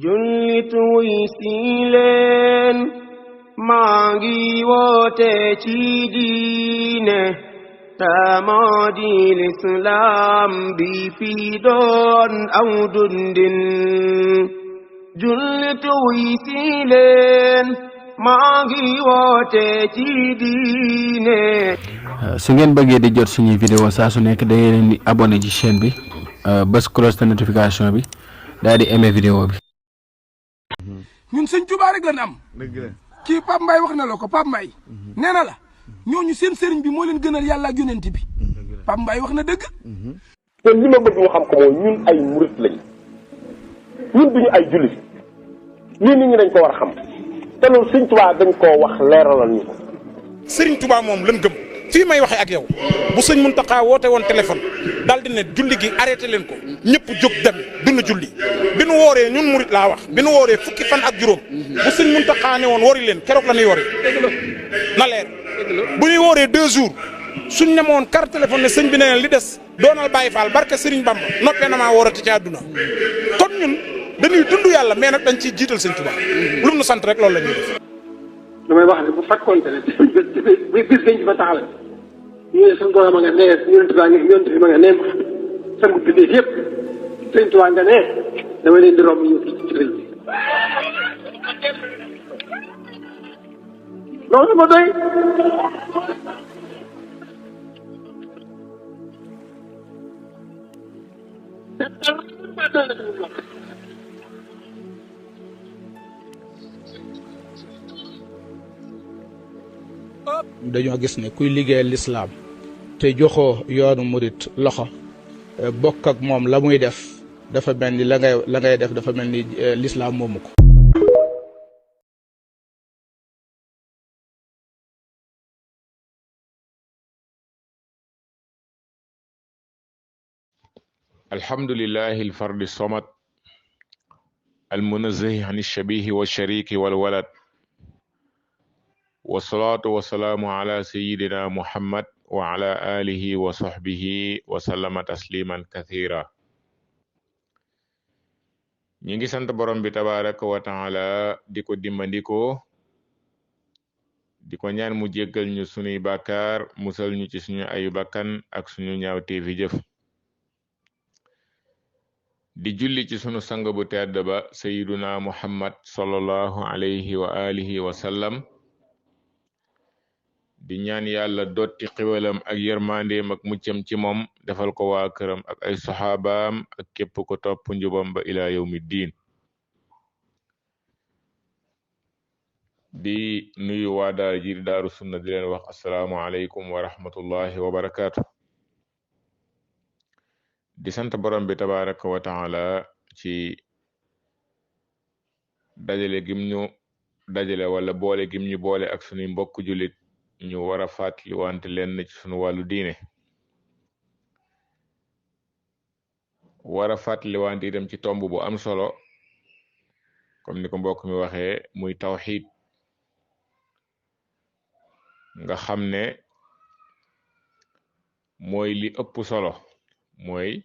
jullit wuy si leen maa ngi woote ci diine moo di lislaam bi fi doon aw dundin jullit wuy si leen maa ngi woote ci diine. su ngeen bëggee di jot suñuy vidéo saa su nekk da ngeen di abonné ci chaîne bi bës cloche de notification bi daal di aimé vidéo bi. ñun sëñ Tuubaa rek lañ am. kii Pape Mbaye wax na la ko Pape Mbaye nee na la ñooñu seen sëriñ bi moo leen gënal yàlla ak yonent bi Pape Mbaye wax na dëgg. te li ma bëgg ñu xam ko mooy ñun ay murit lañ ñun duñu ay jullit lii nit ñi dañ ko war a xam te loolu sëñ Tuubaa dañ koo wax leeralal ñu ko. sëriñ Tuubaa moom lañ gëm fii may waxee ak yow bu sëñ Muntaxa woote woon téléphone daal di ne julli gi arrêté leen ko ñëpp jóg dem duna julli bi nu wooree ñun murit laa wax bi nu wooree fukki fan ak juróom bu sëñ Muntaxa ne woon wori leen keroog la ñuy wori na leer bu ñuy wooree 2 jours suñ ne ma woon carte téléphone ne sëñ bi ne leen li des doonal Baye Fall barke Sëriñ Bamba noppee na maa woorati ci àdduna kon ñun dañuy dund yàlla mais nag dañ ciy jiital sëñ Tuubaa lu nu sant rek loolu la ñuy def. damay wax ne bu fekkoon ne bis bañ ci fa taxawee ñu ne suñu borom a nga nee yonent bi ma nga nee sangu bi yëpp sëñ Tuubaa nga nee dama leen di romb ñu ci sëriñ bi loolu ma doy. dañoo gis ne kuy liggéeyal lislaam te joxoo yoonu murit loxo bokk ak moom la muy def dafa mel ni la ngay def dafa mel ni lislaam moomu ko. alhamdulillahi alfardi samad almunazzahi an alshabihi walshariki walwalad wasalaatu wasalaamu ala sayidina muhammad wa ala alihi wa sahbihi wa sallama tasliman kathira ñi ngi sant borom bi tabaraka wa taala di ko dimbandikoo di ko ñaan mu jéggal ñu sunuy bàkkaar musal ñu ci suñu ayu bakkan ak suñu ñaawteefi jëf di julli ci sunu sang bu tedd ba sayiduna muhammad sallallahu alayhi wa alihi wa sallam di ñaan yàlla dotti xiwalam ak yërmandeem ak muccam ci moom defal ko waa këram ak ay saxaabaam ak képp ko topp njubam ba ila yawmi diin di nuyu waa daara ji di daaru sunna di leen wax assalaamu aleykum wa rahmatullahi wa barakaatu di sant borom bi tabaraka wa taala ci dajale gim ñu dajale wala boole gim ñu boole ak sunuy mbokk julit ñu war a fàttali wante leen ci sunu wàllu diine war a fàttali wante itam ci tomb bu am solo comme ni ko mbokk mi waxee muy tawxiid nga xam ne mooy li ëpp solo mooy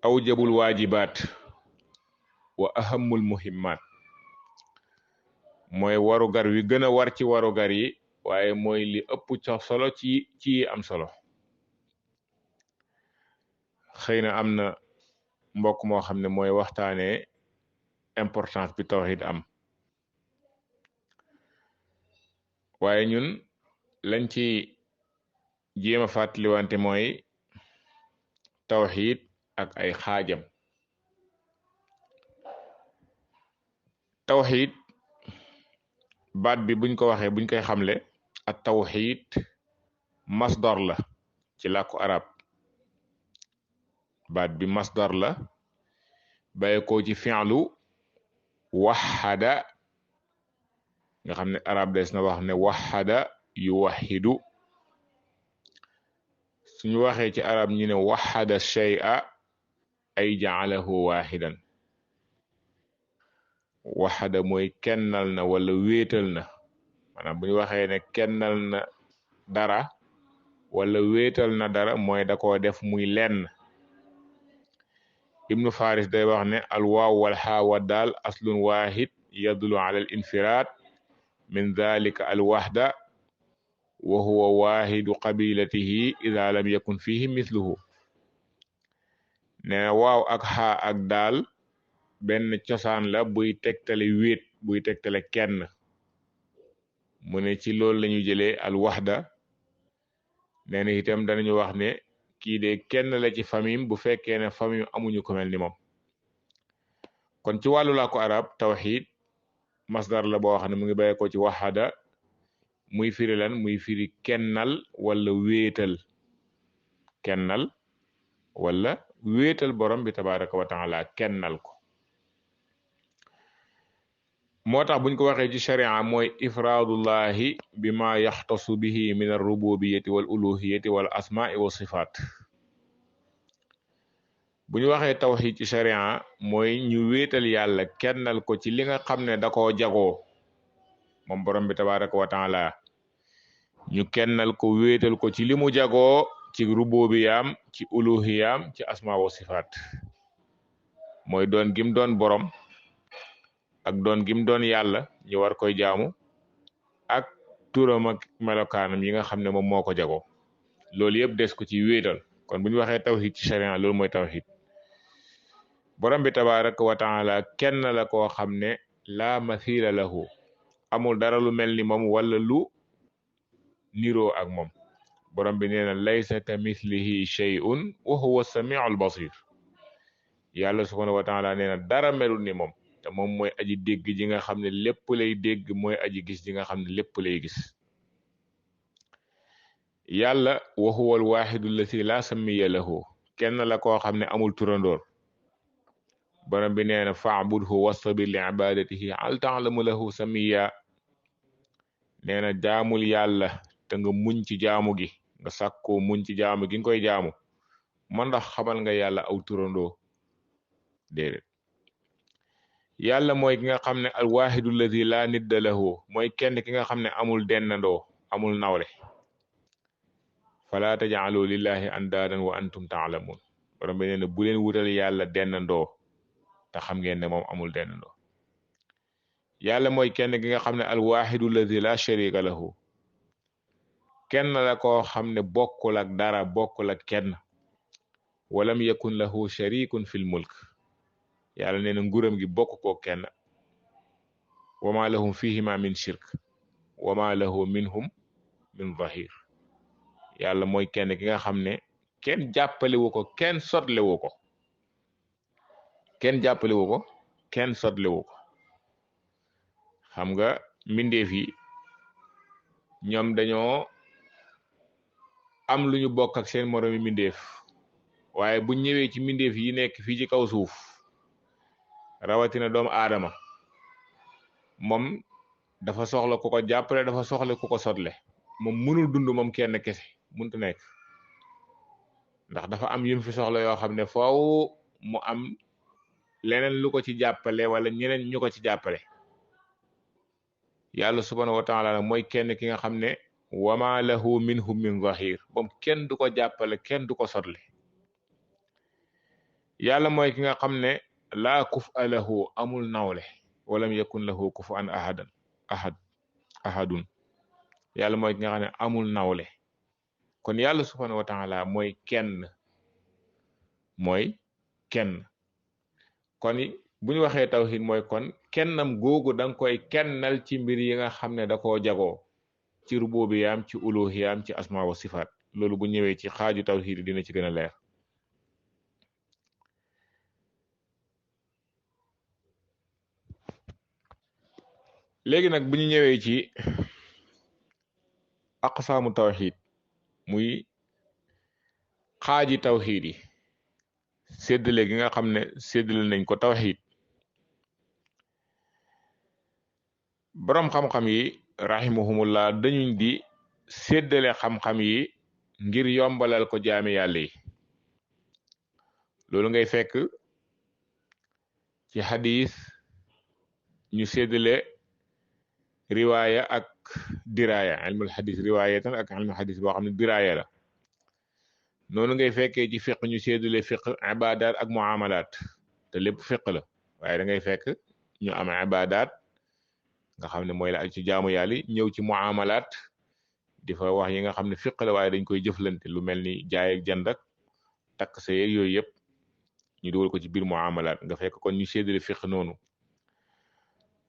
awjabul waajibaat wa ahamul muhimmaat mooy warugar wi gën a war ci warugar yi waaye mooy li ëpp solo ci am solo xëy na am na mbokk moo xam ne mooy waxtaane importance bi tawhid am waaye ñun lañ ci jéem a fàttaliwante mooy tawhid ak ay xaajam tawhid baat bi buñ ko waxee buñ koy xamle at tawhid masdar la ci làkku arab baat bi masdar la bàyyi ko ci fi'lu waxada nga xam ne arab des na wax ne waxada yuwaxidu suñu waxee ci arab ñu ne waxada shay'a ay ja'alahu waxidan waxada mooy kennal na wala wéetal na maanaam bu ñu waxee ne kennal na dara wala wéetal na dara mooy da koo def muy lenn ibnu faris day wax ne al waaw wal xaa wa daal aslun wahid yadulu ala al infiraad min dalika al waxda wa huwa wahidu qabilatihi ida lam yakun fihi misluhu ne waaw ak xaa ak daal benn cosaan la buy tegtale wéet buy tegtale kenn mu ne ci loolu lañu jëlee al waxda nee na itam danañu wax ne kii de kenn la ci famille bu fekkee ne famille amuñu ko mel ni moom kon ci wàllu làkku arab tawxid masdar la boo xam ne mu ngi bàyyi ko ci waxada muy firi lan muy firi kennal wala wéetal kennal wala wéetal borom bi tabaraka wa taala kennal ko moo tax buñ ko waxee ci sharia mooy ifraadullahi bi ma yaxtasu bihi min arrububiyati wal uluhiyati wal asmaai wa sifaat bu ñu waxee tawxid ci sharia mooy ñu wéetal yàlla kennal ko ci li nga xam ne da koo jagoo moom borom bi tabaraka wa taala ñu kennal ko wéetal ko ci li mu jagoo ci rububiyaam ci uluhiyaam ci asma wa sifaat mooy doon gim doon borom ak doon gim doon yàlla ñu war koy jaamu ak turam ak melokaanam yi nga xam ne moom moo ko jagoo loolu yëpp des ko ci wéetal kon bu ñu waxee tawhid ci sharia loolu mooy tawhid borom bi tabaraka wa taala kenn la koo xam ne laa mathila lahu amul dara lu mel ni moom wala lu niroo ak moom borom bi nee na laysa ka mithlihi shay'un wa huwa samiu al basir yàlla subhanahu wa taala nee na dara melul ni moom te moom mooy aji dégg ji nga xam ne lépp lay dégg mooy aji gis ji nga xam ne lépp lay gis yàlla wa huwa al waxidu allati la samiya lahu kenn la koo xam ne amul turandoor borom bi nee na fa'budhu wastabir li ibadatihi hal ta'lamu lahu samiya nee na jaamul yàlla te nga muñ ci jaamu gi nga sàkkoo muñ ci jaamu gi nga koy jaamu man ndax xamal nga yàlla aw turandoo déedéet yàlla mooy ki nga xam ne al waxidu allati la nidda lahu mooy kenn ki nga xam ne amul dennandoo amul nawle fala taj'alu lillahi andaadan wa antum ta'lamun borom bi nee na bu leen wutal yàlla dennandoo te xam ngeen ne moom amul dennandoo yàlla mooy kenn ki nga xam ne al waxidu allati la sharika lahu kenn la koo xam ne bokkul ak dara bokkul ak kenn walam yakun lahu sharikun fil mulk yàlla nee na nguuram gi bokk ko kenn wama lahum fihima min shirk wama lahu minhum min zahir yàlla mooy kenn ki nga xam ne kenn jàppalewu ko kenn sotlewu ko kenn jàppalewu ko kenn sotlewu ko xam nga mbindeef yi ñoom dañoo am lu ñu bokk ak seen moroomi mbindeef waaye bu ñëwee ci mbindeef yi nekk fii ci kaw suuf rawatina doomu aadama moom dafa soxla ku ko jàppale dafa soxla ku ko sotle moom mënul dund moom kenn kese mënut nekk ndax dafa am yum fi soxla yoo xam ne faaw mu am leneen lu ko ci jàppale wala ñeneen ñu ko ci jàppale yàlla subhanahu wa taala mooy kenn ki nga xam ne wama lahu minhum min zahir moom kenn du ko jàppale kenn du ko sotle yàlla mooy ki nga xam ne laa kufa lahu amul nawle walam yakun lahu kufuwan ahadun yàlla mooy ki nga xam ne amul nawle kon yàlla subhanahu wa taala mooy kenn kon bu ñu waxee tawhid mooy kon kennam googu danga koy kennal ci mbir yi nga xam ne da koo jagoo ci rububiyaam ci uluhiyaam ci asma wa sifaat loolu bu ñëwee ci xaaju tawhid dina ci gën a leer léegi nag bu ñu ñëwee ci aqsaamu tawhid muy xaaji tawhid yi séddale gi nga xam ne séddale nañ ko tawhid boroom xam-xam yi rahimahumullah dañuñ di séddale xam-xam yi ngir yombalal ko jaami yàlla yi loolu ngay fekk ci hadis ñu séddale riwaaya ak diraaya ilmul hadis riwaayatan ak ilmul hadis boo xam ne diraaya la noonu ngay fekkee ci fiq ñu séddale fiq ibadat ak muamalat te lépp fiq la waaye da ngay fekk ñu am ibadat nga xam ne mooy la aju ci jaamu yàlla ñëw ci muamalat di fa wax yi nga xam ne fiq la waaye dañ koy jëflante lu mel ni jaay ak jënd ak takk sa yeeg yooyu yëpp ñu dugal ko ci biir muamalat nga fekk kon ñu séddale fiq noonu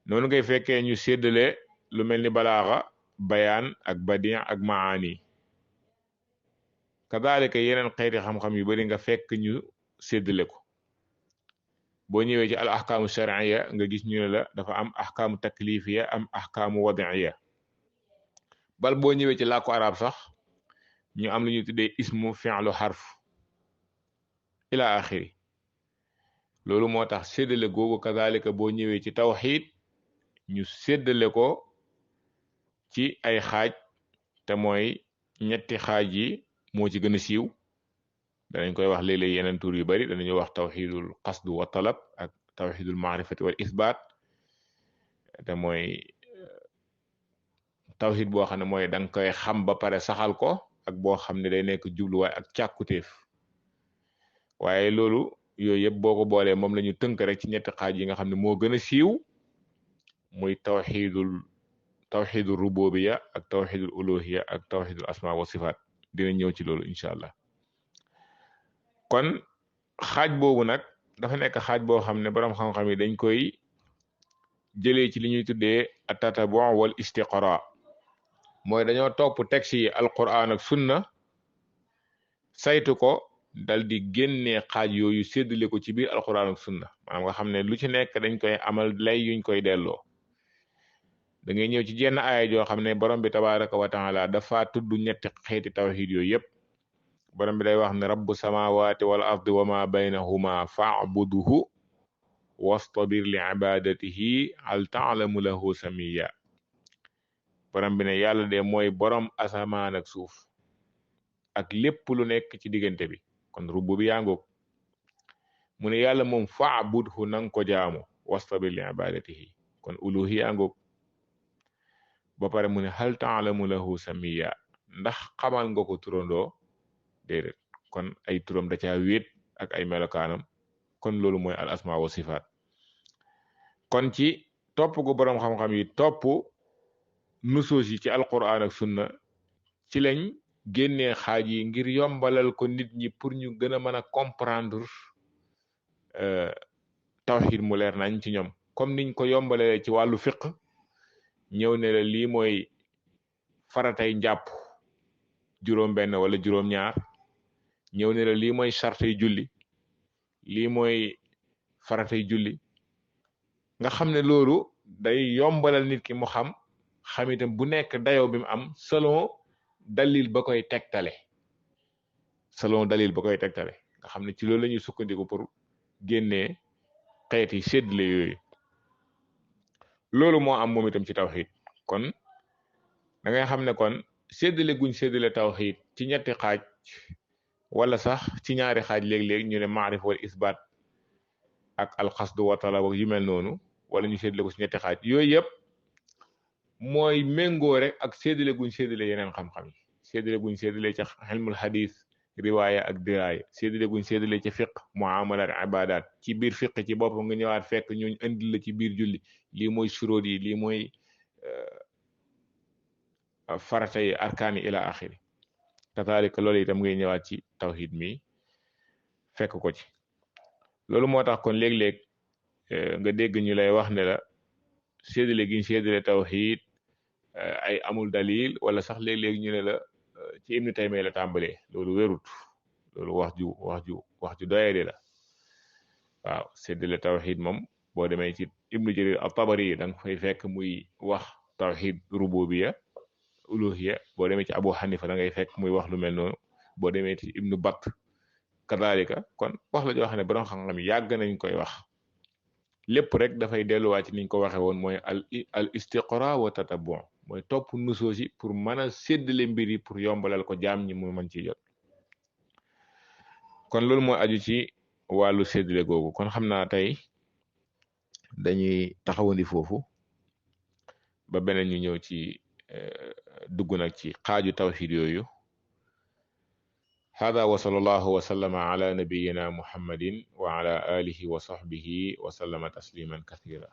ngay fekkee ñu séddale lu mel ni balaaxa bayaan ak badin ak maani kadaalika yeneen xeeti xam-xam yu bari nga fekk ñu séddale ko boo ñëwee ci al ahkaamu shar'iyya nga gis ñu ne la dafa am ahkaamu taklifiya am ahkaamu wad'iyya bal boo ñëwee ci làkku arab sax ñu am lu ñuy tuddee ismu fi'lu harf ila axiri loolu moo tax séddale googu kadaalika boo ñëwee ci tawxiid ñu séddale ko ci ay xaaj te mooy ñetti xaaj yi moo ci gën a siiw danañ koy wax léeg-léeg yeneen tur yu bari danañu wax tawxidul qasd wa talab ak tawxidul maarifati wal isbaat te mooy tawxid boo xam ne mooy da nga koy xam ba pare saxal ko ak boo xam ne day nekk jubluwaay ak càkkutéef waaye loolu yooyu yëpp boo ko boolee moom la ñu tënk rek ci ñetti xaaj yi nga xam ne moo gën a siiw muy tawxidul rububiya ak tawxidul uluhiya ak tawxidul asma wa sifaat dina ñëw ci loolu incha allah kon xaaj boobu nag dafa nekk xaaj boo xam ne borom xam-xam yi dañ koy jëlee ci li ñuy tuddee at-tatabu wal istiqra mooy dañoo topp texte yi alquran ak sunna saytu ko dal di génnee xaaj yooyu séddale ko ci biir alquran ak sunna maanaam nga xam ne lu ci nekk dañ koy amal lay yuñ koy delloo da ngay ñëw ci jenn aaya joo xam ne borom bi tabaraka wa taala dafa tudd ñetti xeeti tawxid yooyu yëpp borom bi day wax ne rabbu samawati wal ardi wa ma baynahuma fa'budhu wastabir li ibadatihi hal ta'lamu lahu samiya borom bi ne yàlla de mooy borom asamaan ak suuf ak lépp lu nekk ci diggante bi kon rubbu bi yaa ngoog mu ne yàlla moom fa'budhu nang ko jaamu wastabir li ibadatihi kon uluhi yaa ngoog ba pare mu ne hal ta'lamu lahu samiya ndax xamal nga ko turandoo déedéet kon ay turam da caa wéet ak ay melokaanam kon loolu mooy al asma wa sifaat kon ci topp gu borom xam-xam yi topp nusuus yi ci alquran ak sunna ci lañ génnee xaaj yi ngir yombalal ko nit ñi pour ñu gën a mën a comprendre tawxid mu leer nañ ci ñoom comme niñ ko yombalee ci wàllu fiq ñëw ne la lii mooy faratay njàpp juróom-benn wala juróom-ñaar ñëw ne la lii mooy sartay julli lii mooy faratay julli nga xam ne loolu day yombalal nit ki mu xam itam bu nekk dayoo bi mu am selon dalil ba koy tegtale nga xam ne ci loolu la ñuy sukkandiku pour génnee xeeti séddale yooyu loolu moo am moom itam ci tawxid kon da ngay xam ne kon séddale guñ séddale tawxid ci ñetti xaaj wala sax ci ñaari xaaj léeg-léeg ñu ne maarif wal isbaat ak alxasdu wa talab yu mel noonu wala ñu séddale ko ci ñetti xaaj yooyu yëpp mooy méngoo rek ak séddale guñ séddale yeneen xam-xam yi séddale guñ séddale ca xilmul hadis riwaaya ak diraaya séddale guñ séddale ca fiq muamalat ibadat ci biir fiq ci boppam nga ñëwaat fekk ñooñ indi la ci biir julli lii mooy shuruut yi lii mooy farata yi arkaan yi ila axiri kazalika loolu itam ngay ñëwaat ci tawhid mi fekk ko ci loolu moo tax kon léeg-léeg nga dégg ñu lay wax ne la séddale giñ séddale tawhid ay amul dalil wala sax léeg-léeg ñu ne la ci Ibnu Taymiya la tàmbalee loolu wérut loolu wax ju doyade la waaw séddale tawhid moom boo demee ci Ibnu Jarir at-Tabari yi da nga fay fekk muy wax tawhid rububiyya uluhiyya boo demee ci Abu Hanifa da ngay fekk muy wax lu mel noonu boo demee ci Ibnu Batt kadalika kon wax la joo xam ne borom xam-xam yàgg nañ koy wax lépp rek dafay delluwaat ci niñ ko waxe woon mooy al istiqra wa tatabbu mooy topp nusuus yi pour mën a séddale mbir yi pour yombalal ko jaam ñi mu mën ci jot kon loolu mooy aju ci wàllu séddale googu kon xam naa tey dañuy taxawandi foofu ba beneen ñu ñëw ci dugg nag ci xaaju tawhid yooyu hada wa sallallahu wa sallama ala nabiyyina muhammadin wa ala alihi wa sahbihi wa sallama tasliman kathira.